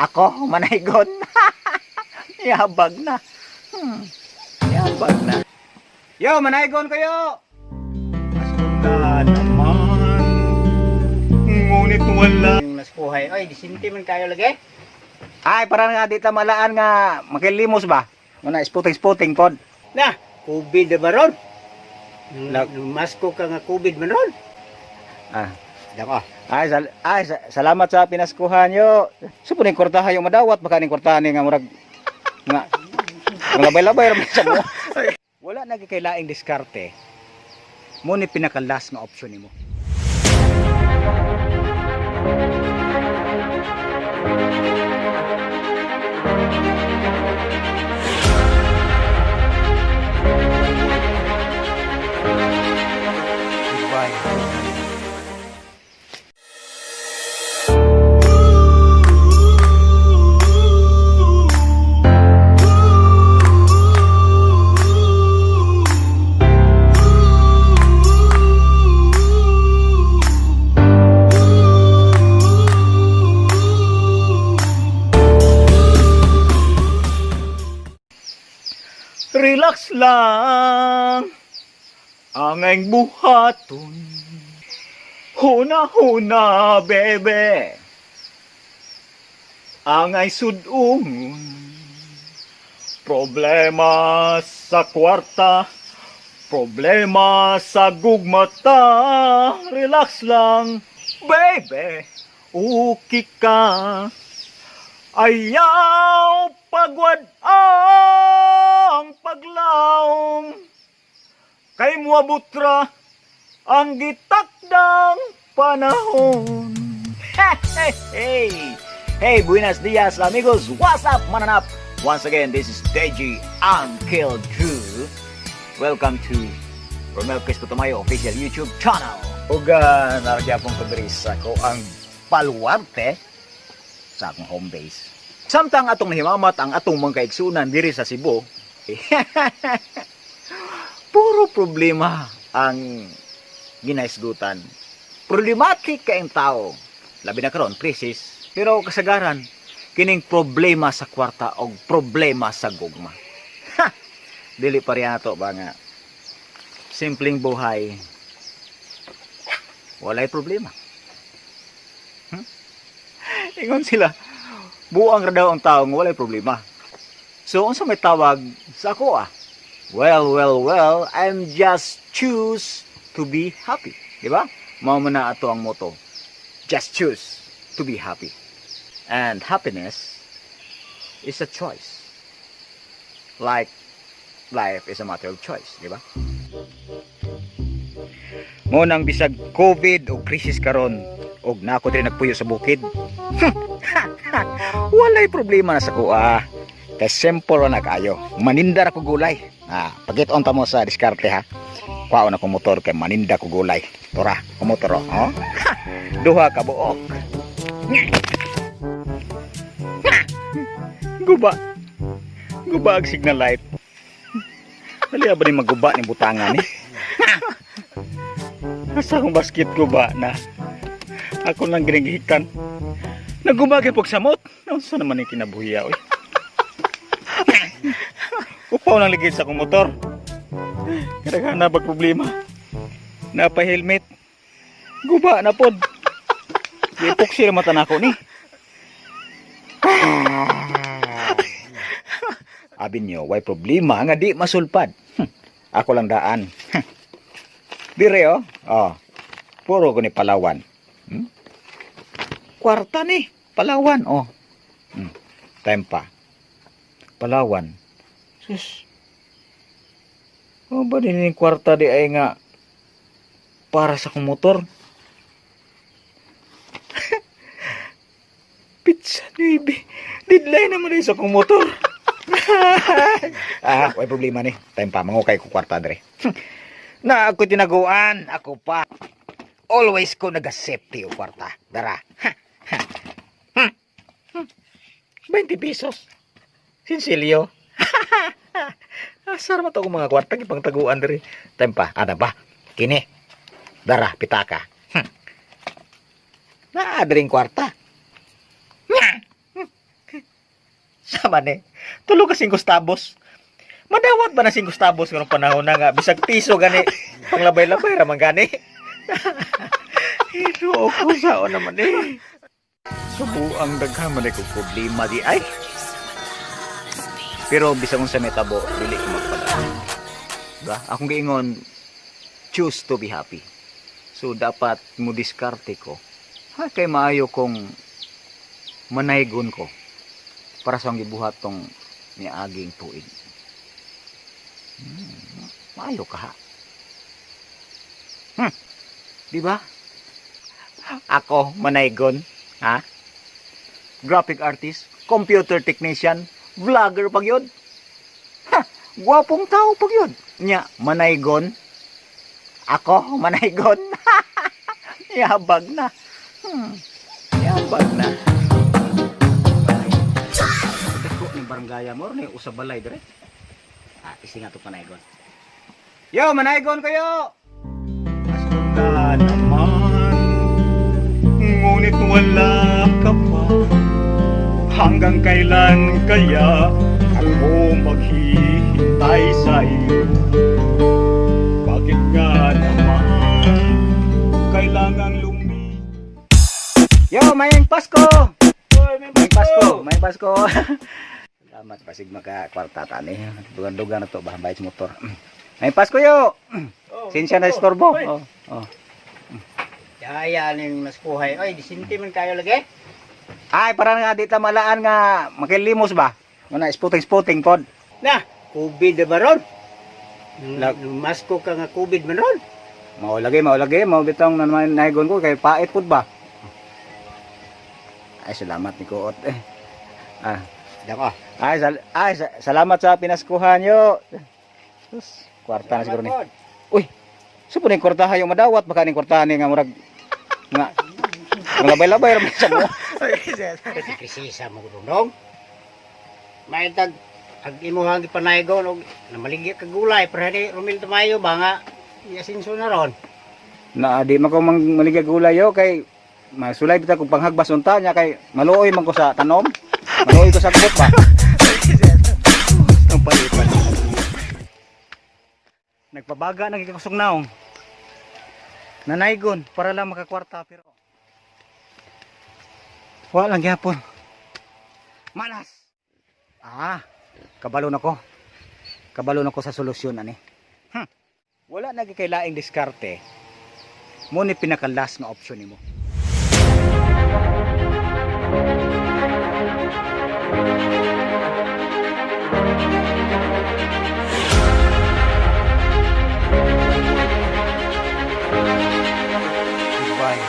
Ako, manaygon. Yabag na. Yabag na. Yo, manaygon kayo! Wala naman. Ngunit wala. Yung naskuhay, oy, disinti man kayo lagi. Ay, parang nga di ta malaan nga makilimos ba? Muna, sputing-sputing pod. Na, COVID na ba ron? Nung masko ka nga COVID man ron. Ah. Dako. Ay, salamat sa pinaskuhan yo. So, puning kwartahan yung madawat, baka ning kwartahan ni nga murag nga nga labay-labay ra man sa mo. Wala na kailaing diskarte. Mo ni pinaka last nga option nimo. Goodbye. Relax lang. Ang ang buhaton. Huna-huna, bebe. Ang ay sudungon. Problema sa kwarta. Problema sa gugmata. Relax lang, baby. Uki ka. Ayaw pagwad ang paglaom. Kay muabutra ang gitakdang panahon. Hey, hey, hey! Hey, buenos dias, amigos! What's up, mananap? Once again, this is Deji Uncle Drew. Welcome to Romel Crispo Tamayo official YouTube channel. Uga, nargyapong ko diri sa ko ang baluarte sa akong home base. Samtang atong nahimamat ang atong mga kaigsunan diri sa Cebu, puro problema ang ginaisgutan. Problematic kaayong tao. Labi na karon crisis, pero kasagaran kining problema sa kwarta o problema sa gugma. Ha! Dili pa rin ato ba nga simpleng buhay walay problema. Ingon sila, buang ra daw ang tao nga walay problema. So unsa may tawag sa ako ah? Well, well, well, I'm just choose to be happy. Di ba? Mao man na ato ang motto. Just choose to be happy. And happiness is a choice. Like life is a matter of choice, di ba? Mo nang bisag COVID o krisis karon og nako diri nagpuyo sa bukid. Walay problema na sa kuha. Kay simple ra na kaayo. Maninda ra ko gulay. Ah, pagit-on ta mo sa diskarte ha. Kuhaon ako motor kay maninda ko gulay. Tora, ko motor oh. Oh. Duha ka buok. Guba. Guba ang signal light. Dali ba ni maguba ni butangan ni? Asa akong basket guba na. Ako lang ginigihikan. Naguba kay pagsamot. Unsa naman ni kinabuhiya oy. Upaw lang ligid sa akong motor. Kadaghan na bag problema. Napa helmet. Guba na pod. Gipuksi ra mata nako ni. Abi niyo, way problema nga di masulpad. Ako lang daan. Dire oh. Oh. Puro ko ni Palawan. Kwarta ni Palawan oh. Time pa. Palawan. Sus. Oh, ba din yung kwarta di ay nga para sa akong motor? Pizza baby. Deadline naman din sa akong motor. Ah, way problema ni. Time pa, mangukay ko kwarta dre. Na ako tinaguan, ako pa. Always ko naga-safety o kwarta. Dara. Ha, ha. 20 pesos. Sinsilyo. Asar man to akong mga kwarta gipang taguan diri. Time pa, ana ba? Kini. Dara, pitaka. Naa diring kwarta. man eh? Tulo ka 5 tabos. Madawat ba na 5 tabos karong panahon na nga bisag piso gani panglabay-labay ra man gani. Iro ko sao naman eh. Subo ang daghan man ko problema di ay. Pero bisag unsa may tabo, dili ko magpala. Ba? Akong giingon, choose to be happy. So dapat mo diskarte ko. Ha kay maayo kong manaygon ko para sa akong gibuhat tong niaging tuig. Maayo ka ha. Di ba? Ako manaygon, ha? Graphic artist, computer technician, vlogger pag yun. Ha, gwapong tao pag yun. Nya, manaygon. Ako, manaygon. Yabag na. Yabag na. Dako ni barangay mo ni usa balay dire. Ah, isi nga to panaygon. Yo, manaygon kayo. Pasko na naman, ngunit wala ka pa. Hanggang kailan kaya ako maghihintay sa iyo? Bakit nga naman kailangan lumi Yo, mayang Pasko. Mayang Pasko, mayang Pasko. Salamat pasig maka kwarta tani. Dugan-dugan na to ba bayad sa motor. Mayang Pasko yo. Sinsya na istorbo. Oh. Daya ning maskuhay. Oy, disinti man kayo lagi. Ay, para nga di ta malaan nga makilimos ba? Muna sputing-sputing pod. Na, COVID na ba ron? Masko ka nga COVID man ron. Mao lagi, mao lagi, mao bitong naman naigon ko kay pait pud ba. Ay, salamat ni Kuot eh. Ah, Dako. Ay, salamat sa pinaskuhan yo. Sus, kwarta na siguro ni. Uy, so po ning kwartaha yung madawat baka ning kwartaha ni nga murag nga labay-labay ra man sa mo. Kasi krisisa mo dong. May tag ag imuhang gipanaygon og namaligya ka gulay pero ni Romel Tamayo ba nga iasinso na ron. Na di man ko mang maligya gulay yo kay masulay bitaw kung panghagbas unta niya kay maluoy man ko sa tanom. Maluoy ko sa kubot ba. Ang palipan. Nagpabaga nang gikakusog naong. Nanaygon para lang makakwarta pero wala lang gyapon. Malas. Ah, kabalo na ko. Kabalo na ko sa solusyon ani. Wala na kailaing diskarte. Mo ni pinaka last nga option nimo. Goodbye.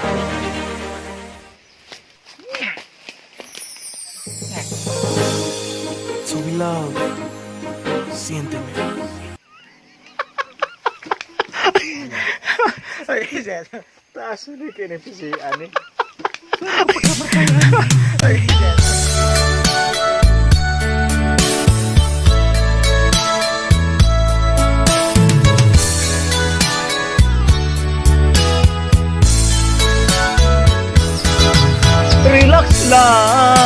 To be loved, siénteme. Ay, sir. Taas ni kinipisi ani. Relax lang.